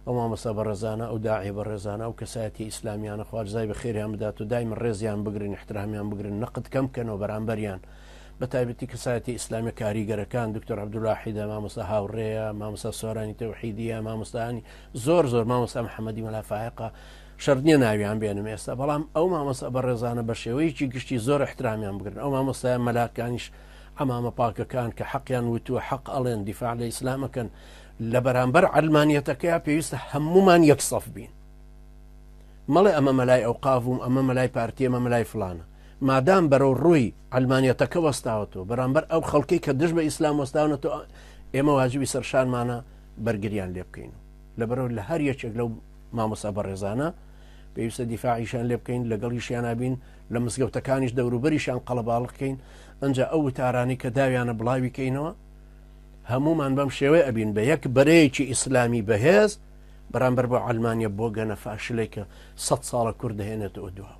ئەو مامۆستا بەڕێزانە، ئەو داعیە بەڕێزانە، ئەو کەسایەتیە ئیسلامیانە خوا جزای بەخێریان بدات و دایمە ڕێزیان بگرن، ئیحترامیان بگرن، نەقد کەم بکەنەوە بەرامبەریان، بە تایبەتی کەسایەتی ئیسلامیە کاریگەرەکان، دکتۆر عەبدولواحیدە، مامۆستا هاوڕێیە، مامۆستا سۆرانی تەوحیدیە، مامۆستایانی زۆر زۆر، مامۆستا محەممەدی مەلا فایەقە، شەرت نییە ناویان بێنم ئێستا، بەڵام ئەو مامۆستا بەڕێزانە بە شێوەیەکی گشتی زۆر ئیحترامیان بگرن، ئەو مامۆستایە مەلاکانیش عەمامە پاکەکان کە حەقیان وتووە، حەق ئەڵێن، دیفاع لە ئیسلام ئەکەن، لە بەرامبەر عەلمانیەتەکەیا پێویستە هەموومان یەک سەف بین. مەڵێ ئەمە مەلای ئەوقاف بووم، ئەمە مەلای پارتی، ئەمە مەلای فڵانە. مادام بەرەو ڕووی عەلمانیەتەکە وەستاوەتەوە، بەرامبەر ئەو خەڵکەی کە دژ بە ئیسلام وەستاونەتەوە، ئێمە واجبی سەرشانمانە بەرگریان لێ بکەین. لەبەرەوە لە هەر یەکێک لەو مامۆستا بەڕێزانە پێویستە دیفاعیشان لێ بکەین، لەگەڵیشیانا بین، لە مزگەوتەکانیش دەوروبەریشیان قەڵەباڵغ کەین، ئەنجا ئەو وتارانەی کە داویانە بڵاوی کەینەوە. هەموومان بەم شێوەیە ئەبین بە یەک بەرەیەکی ئیسلامی بەهێز بەرامبەر بۆ عەلمانیە بۆگەنە فاشلێک کە سەد ساڵە کورد دەهێنێتەوە دواوە.